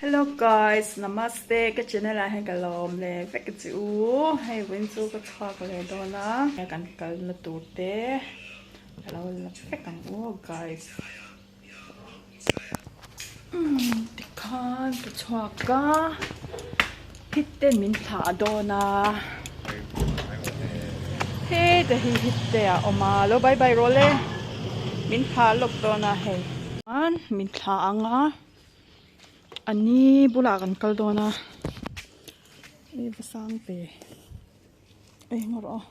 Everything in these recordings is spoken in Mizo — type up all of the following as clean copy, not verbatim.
Hello guys, namaste ka channel ah hian ka lawm leh vek a che u, hei vawiin chu ka chhuak leh dawn a, kan kalna tur te ka lo la vek ang u guys. Umm tikhan ka chhuak a, hit te min thlah dawn a, heta hi hit te a awm a, lo bye bye rawh le, min thlah lawk dawn a hei. Min thlah ang a. A ni bulah kan kal dawn a i va sang ve eng erawh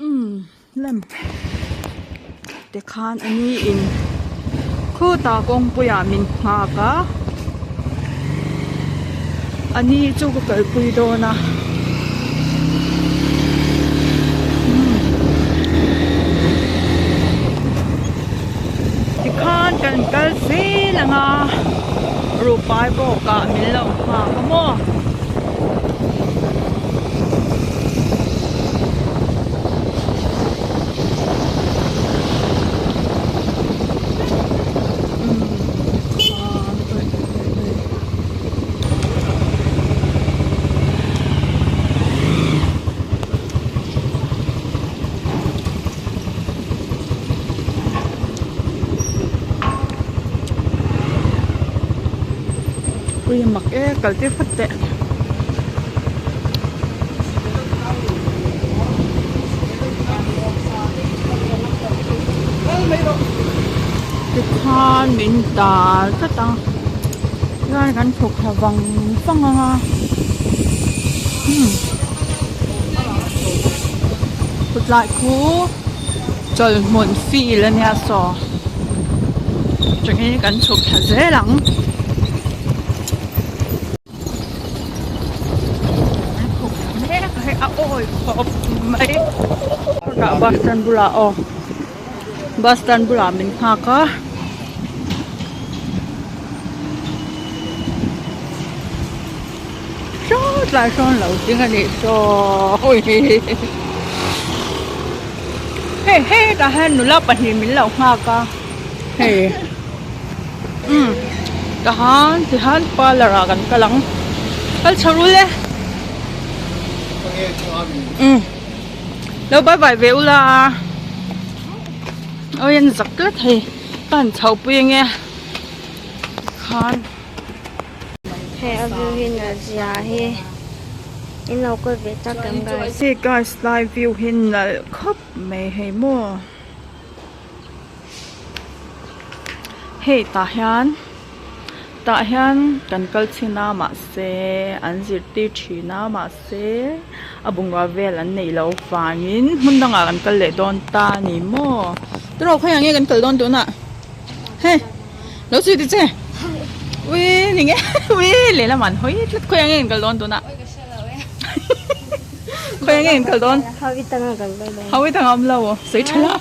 umm lem tikhan a ni in khutah kawngpui ah min nghak a a ni chu ka kalpui dawn a. Tikhan kan kal zel ang a rupai bawk ah min lo nghak a maw. Ui mak e kal tir phawt teh. Tikhan min dal tlat a chuan kan thawk thla vang vang ang a umm kawtlai khu chawlhmun field a nia saw atangin kan chhuk thla zel ang. A awi khawp mai bus stand bulah aw bus stand bulah min nghak a saw tlai sawn lo ding a nih saw hei hetah hian nula pahnih min lo nghak a hei. Umm tahan tihan parlour ah kan kal ang kal chho rul e umm lo bye bye ve ula awi an zak tlat hei ka han chho pui ange khan. Hei a view hi nalh zia hi in lo kawi ve tak em guys. Hey guys lai view hi nalh khawp mai hei maw. Hei tah hian tah hian kan kal chhin a mahse an zirtir thin a mahse a bungrua vel an neih loh vangin hmun dangah kan kal leh dawn ta a ni maw tiraw khawiah nge kan kal dawn tunah hei lo chhui ta che ui ni nge ui lehlam an hawi tlat khawiah nge kan kal dawn tunah khawiah nge kan kal dawn hawitanga awm lo sawi tha la.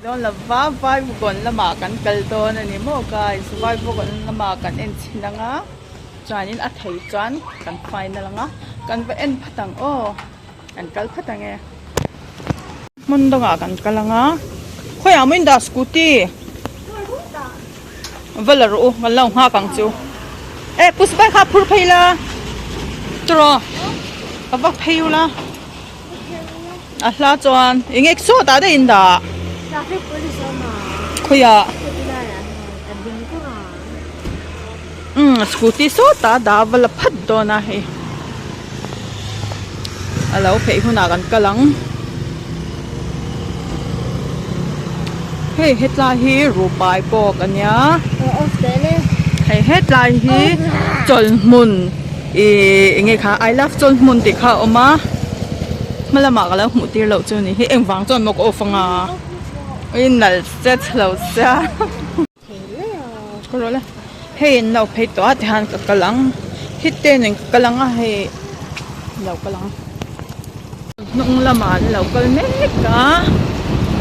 Dawn lova Vaivukawn lamah kan kal dawn a ni maw guys Vaivukawn lamah kan en chhin ang a chuanin a thei chuan kan final ang a kan va en phat ang aw kan kal phat ang e hmun dangah kan kal ang a khawiah maw in dah scooty va la rawh u kan lo nghak ang chu e pushpa kha phur phei la tiraw ka va phei ula. A hla chuan eng nge saw tah daih in dah? Traffic police awm a. Khawiah? Heti laiah hian a ding kur a. Umm scooty saw tah a dah a va la phat dawn a hei. A lo pheih hunah kan kal ang. Hei hetlai hi rupai bawk a nia. Hei hetlai hi chawlhmun. Ihh eng nge kha I love chawlhmun tih kha a awm a hma lamah ka lo hmuh tir loh chu ni hi engvang chuan maw ka off anga ui nal che chhelo sia ka rawh le hei an lo phei tawh a tihian ka kal ang hite nen ka kal ang a hei an lo kal ang hnung lamah an lo kal mek a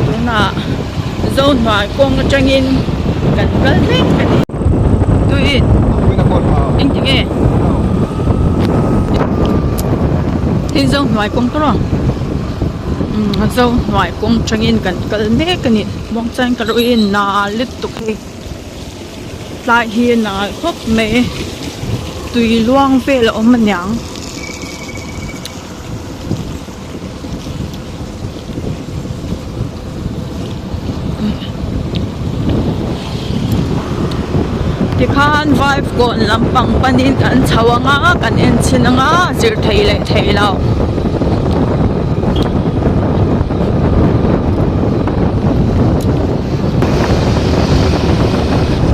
tunah zohnuai kawng atangin kan kal mek a ni tuin engti nge hei zohnuai kawng tawrh a umm zohnuai kawng atangin kan kal mek a ni muangchang ka rawh hi nal lutuk hei. Tlai hi a nal khawp mai tui luang vel a awm aniang. Tikhan vibe kawn lampang panin kan chho ang a kan en chhin ang a zir thei leh thei lo.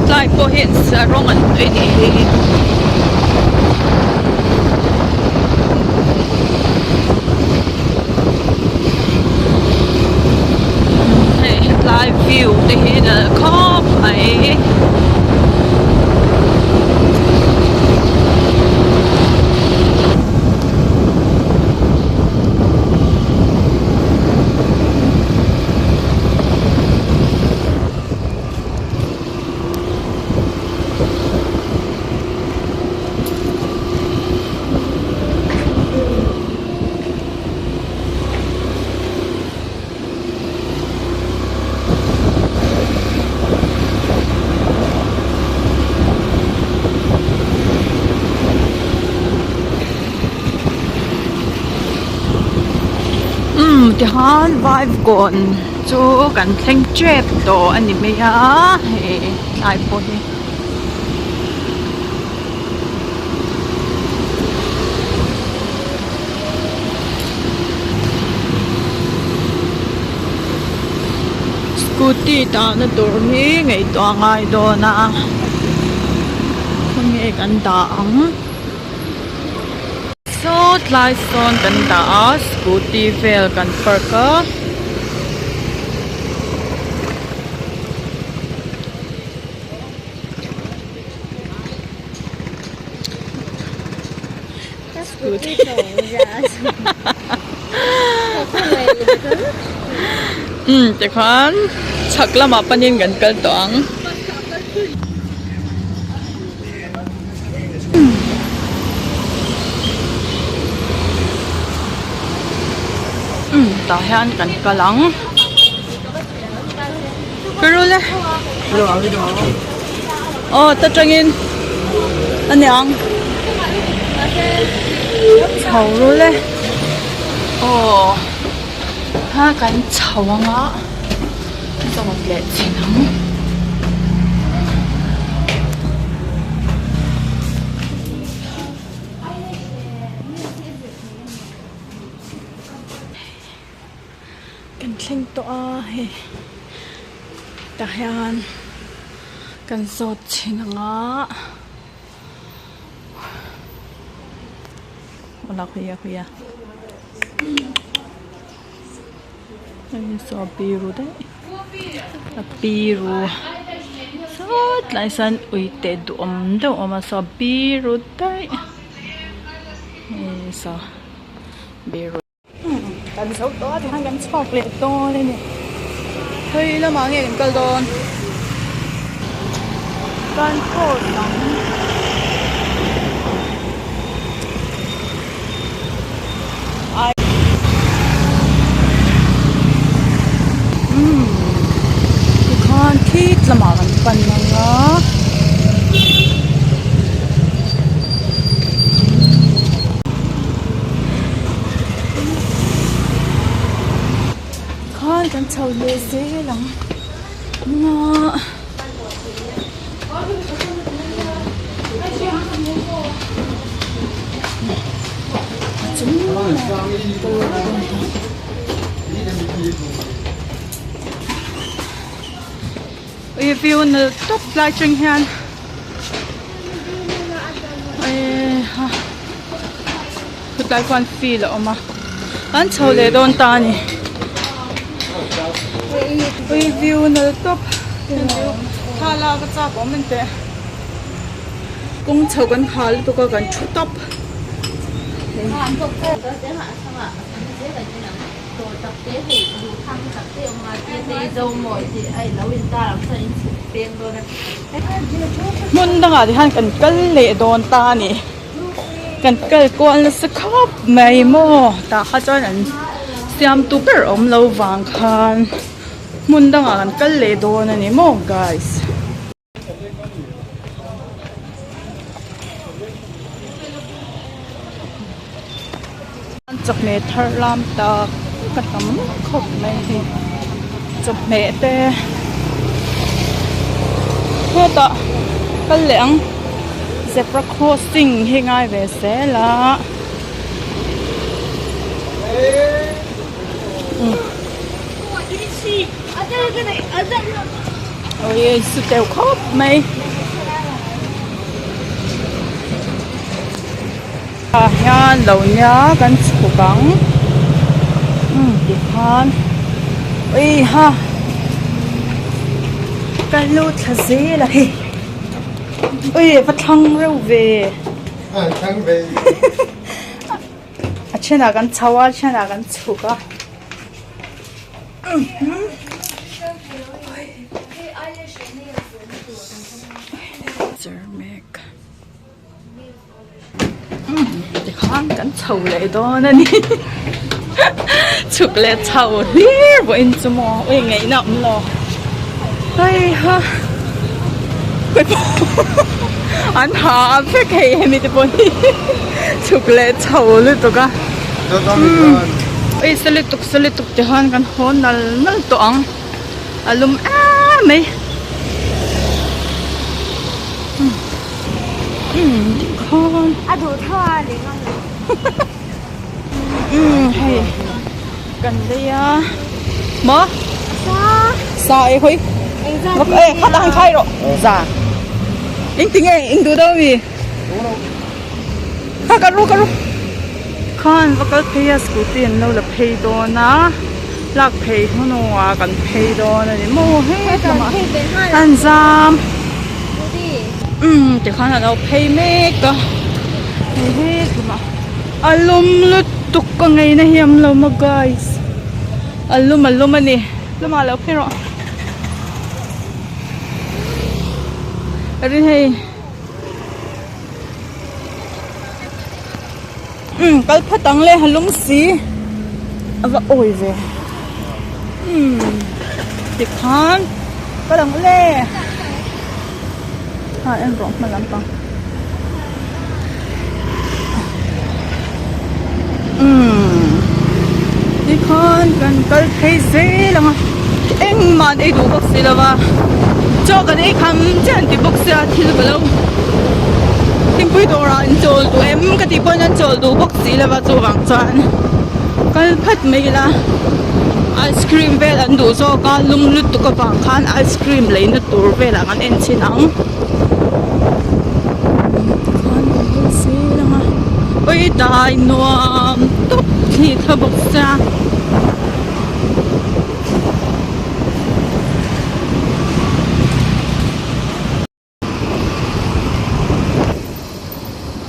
Tlai pawh hian rawng an hnawih a nih hi. Hei hetlai view te hi nalh khawp mai. Umm tihian vaivakawn chu kan thleng tep tawh a ni mai a hei tlai pawh hi. Scooty dahna tur hi ngaihtuah a ngai dawn a khawnge kan dah ang saw tlai sawn kan dah a scooty vel kan park a. Umm tikhan chhak lamah panin kan kal tawh ang. Umm tah hian kan kal ang. Perule aw ta tangin aniang chho rul e aw ha kan chho anga zawt leh chin ang. Kan thleng tawh a hei tah hian kan zawt chhin ang a awla khawi a khawi a hei saw a biru daih a biru sawt lai sawn uite duhawm deuh a awm a saw a biru daih hei saw biru. Kan zo tawh a tikhan kan chhuak leh dawn a ni. Khawi lamah nge kan kal dawn? Kan cross ang. Ai. Umm. Tikhan khit lamah kan pan ang a. Khan kan chho leh zel ang nga a chung lamah kan kal leh dawn ta. Ui view nalh tawp lai atang hian ha chutlai khuan field a awm a an chho leh dawn ta a ni ui view nalh tawp thla lak a chak awm enteh kawng chho kan ha lutuk a kan thu tawp. Hmun dangah te hian kan kal leh dawn ta a ni kan kal kual nasa khawp mai maw tah kha chuan an siam tu ber awm lo vang khan hmun dangah kan kal leh dawn a ni maw guys. Chawhmeh thar lam tak ka tam khawp mai hei chawhmeh te hetah kal leh ang zebra crossing hi ngai ve zel a. Awii su teuh khawp mai. Ah hian lo nia kan chhuk ang umm tikhan ui ha ka lu thla zel a hei ui va thlang reuh ve a thenah kan chho a a thenah kan chhuk a. Tikhan kan chho leh dawn a ni chhuk leh chho hlir vawiin chu maw ui ngaihna awm lo heiha an ha vek hei hemi te pawh hi chhuk leh chho lutuk a ui sa lutuk sa lutuk te hian kan haw nal nal tawh ang a lum em mai. A duh tho a leh ngam lo. Umm hei kan lei a maw Sa sa e hawi Engzat e khat ang khai rawh za eng tinge eng duh dawn mi kha ka ru ka ru khan va kal phei a scooty an lo la phei dawn a lak phei hnuah kan phei dawn a ni maw hetlamah an zam. Umm tikhan a lo phei mek a hei hetlama a lum lutuk ka ngeina hi awm lo maw guys a lum a lum a ni lamah lo phei rawh a rin hei umm kal phat ang le a lum si a va awi ve umm tikhan kal ang le a en rawh hma lampang umm tikhan kan kal phei zel ang a engmah an ei duh bawk si lo va chaw kan ei kham chiah an ti bawk sia thil ka lo thingpui dawrah an chawl duh em ka tih pawhin an chawl duh bawk si lo va chuvang chuan kal phat mai ila ice cream vel an duh zawk a lum lutuk avang khan ice cream leina tur velah kan en chhin ang khan kan kal zel ang a awi dai nuam tawp thli tha bawk sia.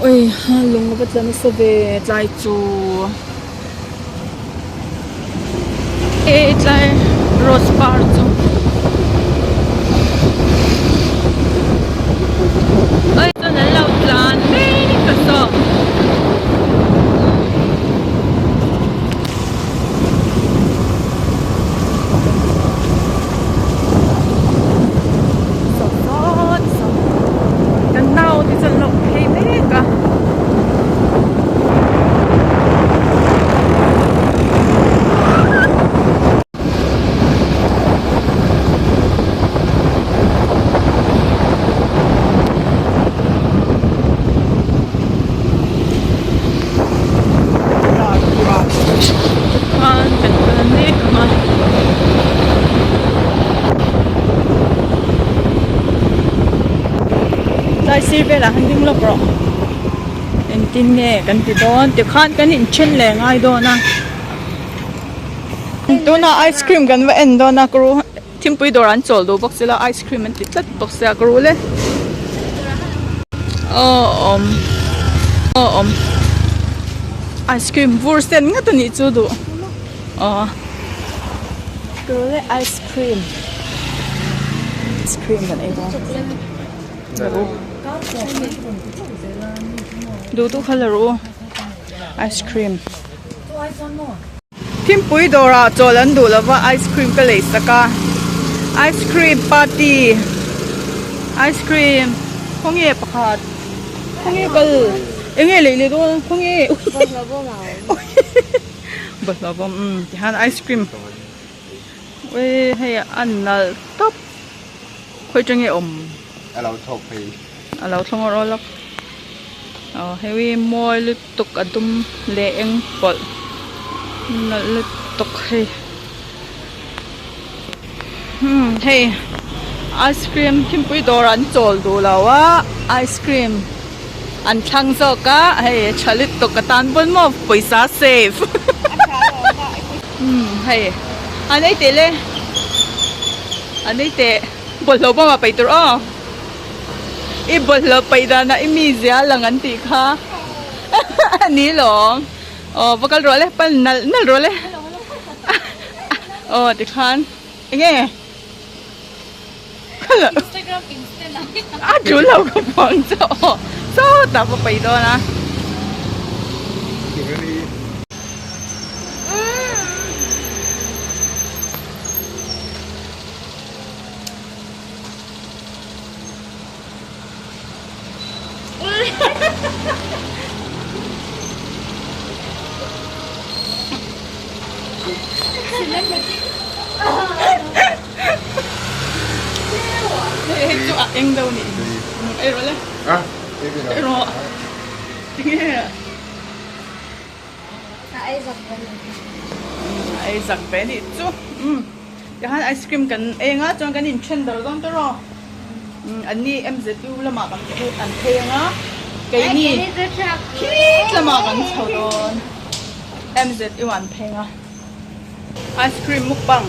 Ui ha lung a va tla nasa ve tlai chu e tlai rose par chu ui chuan an lo tlan mek a saw. Kan nau te chuan lo phei mek a. Khan kan kal mek ang a. Tlai sir velah han ding lawk rawh. Engtin nge kan ti dawn tikhan kan inthen leh ngai dawn a. Tunah ice cream kan va en dawn a ka ru thingpui dawr an chawl duh bawk sila ice cream an ti tlat bawk sia ka ru le. Aw awm aw awm ice cream vur sen ngat a nih chu duh aw ka ru le ice cream ice cream kan ei dawn duh duh kha la ru ice cream. Thingpui dawrah chawl an duh lova ice cream ka lei sak a ice cream party ice cream khawnge pakhat. Khawnge kal? Enge lei leh dawn? Khawnge? Bawlhhlawh bawm umm tihian ice cream ui hei a nalh tawp khawi atang nge awm? A lo thlawk phei. A lo thlawng rawh lawk. Aw hei mawi lutuk a dum leh eng pawlh nalh lutuk hei. Hmm hei ice cream thingpui dawr an chawl duh lo a ice cream an thlang zawk a hei tha lutuk a tan pawn maw pawisa save hmm hei an ei teh le an ei teh bawlhhlawh bawm ah paih tur aw. I bawlhhlawh paih danah i mizia lang an tih kha a ni lawm. Aw va kal rawh le pal nalh nalh rawh le. Aw tikhan enge a tul lo ka phuang chu aw sawtah va paih dawn a. Hei chu a eng deuh a nih ei rawh le ei rawh tinge a ei zak ve nih a ei zak ve nih chu Tikhan ice cream kan ei anga chuan kan inthen dar dawn ta rawh. An ni MZU lamah kan phei an phei anga keini khit lamah kan chho dawn. MZU an phei anga ice cream mukbang.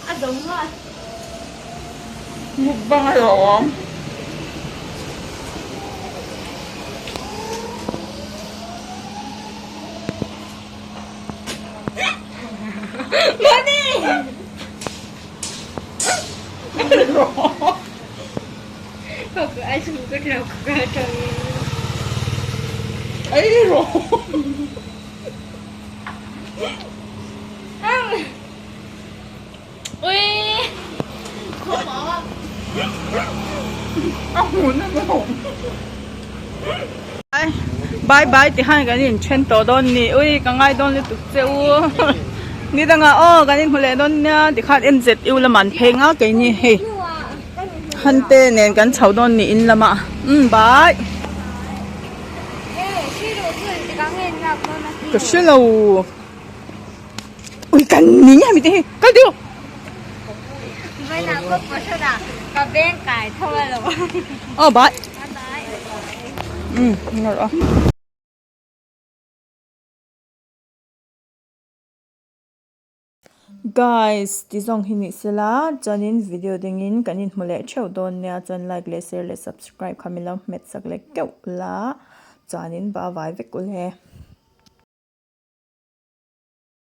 A zo nghal. Mukbang a lawm. Mani! Ei rawh. Bye bye ti khan kan in then tawh dawn ni ui ka ngai dawn lutuk che u ni dangah aw kan in hmu leh dawn nia ti khan MZU lamah an phei nghak keini hei Hante nen kan chho dawn ni in lamah umm bye. Ka hre lo ui kan ni nge mi te hi kal deuh aw bye umm ngawrh a. Guys ti zawng hi ni sela chuanin video dingin kan inhmu leh theuh dawn nia chuan like leh share leh subscribe kha min lo hmet sak leh keuh la chuanin ba vai vek ule.